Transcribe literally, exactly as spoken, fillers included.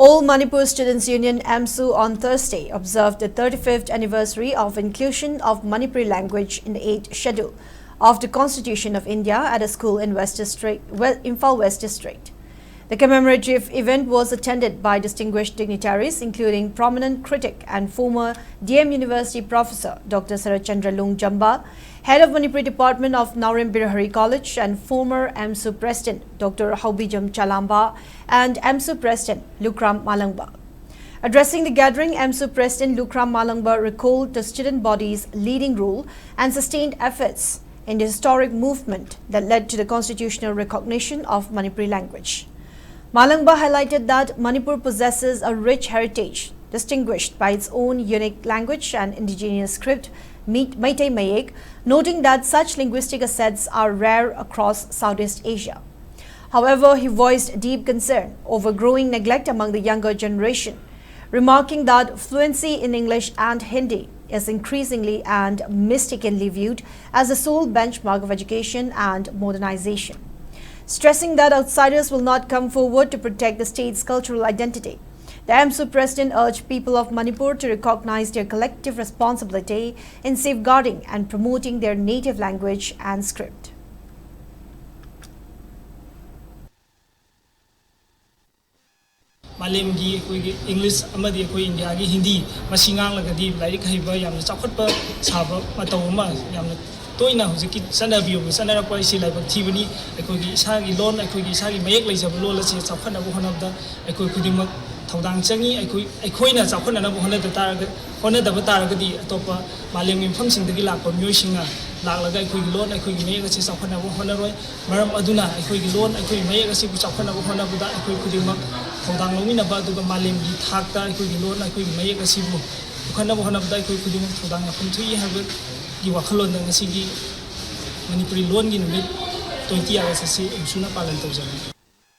All Manipur Students Union, AMSU, on Thursday observed the thirty-fifth anniversary of inclusion of Manipuri language in the eighth Schedule of the Constitution of India at a school in West District, We-, Imphal West District. The commemorative event was attended by distinguished dignitaries, including prominent critic and former D M University professor Doctor Sarat Chandra Lungjamba, head of Manipuri Department of Naorem Birhari College and former AMSU President Doctor Haobijam Chalamba, and AMSU President Lukram Malangba. Addressing the gathering, AMSU President Lukram Malangba recalled the student body's leading role and sustained efforts in the historic movement that led to the constitutional recognition of Manipuri language. Malangba highlighted that Manipur possesses a rich heritage, distinguished by its own unique language and indigenous script, Meet-, Meitei Mayek, noting that such linguistic assets are rare across Southeast Asia. However, he voiced deep concern over growing neglect among the younger generation, remarking that fluency in English and Hindi is increasingly and mistakenly viewed as the sole benchmark of education and modernization. Stressing that outsiders will not come forward to protect the state's cultural identity, the AMSU president urged people of Manipur to recognize their collective responsibility in safeguarding and promoting their native language and script. ꯃꯥꯂꯦꯝꯒꯤ ꯑꯩꯈꯣꯏꯒꯤ English ꯑꯃꯗꯤ ꯑꯩꯈꯣꯏ ꯏꯟꯗꯤꯌꯥꯒꯤ ꯍꯤꯟꯗꯤ ꯃꯁꯤ ꯉꯥꯡꯂꯒꯗꯤ ꯂꯥꯏꯔꯤꯛ ꯍꯩꯕ ꯌꯥꯝꯅ ꯆꯥꯎꯈꯠꯄ ꯁꯥꯕ ꯃꯇꯧ ꯑꯃ ꯌꯥꯝꯅ ꯇꯣꯏꯅ ꯍꯧꯖꯤꯛꯀꯤ ꯆꯠꯅꯕꯤ ꯑꯣꯏꯕ ꯆꯠꯅꯔꯛꯄ ꯑꯁꯤ ꯂꯥꯏꯕꯛ ꯊꯤꯕꯅꯤ꯫ ꯑꯩꯈꯣꯏꯒꯤ ꯏꯁꯥꯒꯤ ꯂꯣꯟ, ꯑꯩꯈꯣꯏꯒꯤ ꯏꯁꯥꯒꯤ ꯃꯌꯦꯛ ꯂꯩꯖꯕ ꯂꯣꯟ ꯑꯁꯤ ꯆꯥꯎꯈꯠꯅꯕ ꯍꯣꯠꯅꯕꯗ ꯑꯩꯈꯣꯏ ꯈꯨꯗꯤꯡꯃꯛ ꯊꯧꯗꯥꯡ ꯆꯪꯉꯤ꯫ ꯑꯩꯈꯣꯏ, ꯑꯩꯈꯣꯏꯅ ꯆꯥꯎꯈꯠꯅꯅꯕ ꯍꯣꯠꯅꯗ ꯇꯥꯔꯒ-, ꯍꯣꯠꯅꯗꯕ ꯇꯥꯔꯒꯗꯤ ꯑꯇꯣꯞꯄ ꯃꯥꯂꯦꯝꯒꯤ ꯃꯐꯝꯁꯤꯡꯗꯒꯤ ꯂꯥꯛꯄ ꯃꯤꯑꯣꯏꯁꯤꯡꯅ ꯂꯥꯛꯂꯒ ꯑꯩꯈꯣꯏꯒꯤ ꯂꯣꯟ, ꯑꯩꯈꯣꯏꯒꯤ ꯃꯌꯦꯛ ꯑꯁꯤ ꯆꯥꯎꯈꯠꯅꯕ ꯍꯣꯠꯅꯔꯣꯏ꯫ ꯃꯔꯝ ꯑꯗꯨꯅ ꯑꯩꯈꯣꯏꯒꯤ ꯂꯣꯟ, ꯑꯩꯈꯣꯏꯒꯤ ꯃꯌꯦꯛ ꯑꯁꯤꯕꯨ ꯆꯥꯎꯈꯠꯅꯕ ꯍꯣꯠꯅꯕꯗ ꯑꯩꯈꯣꯏ ꯈꯨꯗꯤꯡꯃꯛ ꯊꯧꯗꯥꯡ ꯂꯧꯃꯤꯟꯅꯕ, ꯑꯗꯨꯒ ꯃꯥꯂꯦꯝꯒꯤ ꯊꯥꯛꯇ ꯑꯩꯈꯣꯏꯒꯤ ꯂꯣꯟ, ꯑꯩꯈꯣꯏꯒꯤ ꯃꯌꯦꯛ ꯑꯁꯤꯕꯨ ꯄꯨꯈꯠꯅꯕ ꯍꯣꯠꯅꯕꯗ ꯑꯩꯈꯣꯏ ꯈꯨꯗꯤꯡꯃꯛ ꯊꯧꯗꯥꯡ ꯌꯥꯐꯝ ꯊꯣꯛꯏ ꯍꯥꯏꯕꯒꯤ ꯋꯥꯈꯜꯂꯣꯟꯗ ꯉꯁꯤꯒꯤ ꯃꯅꯤꯄꯨꯔꯤ ꯂꯣꯟꯒꯤ ꯅꯨꯃꯤꯠ twenty August ꯑꯁꯤ ꯑꯦꯝꯁꯨꯅ ꯄꯥꯂꯟ ꯇꯧꯖꯕꯅꯤ꯫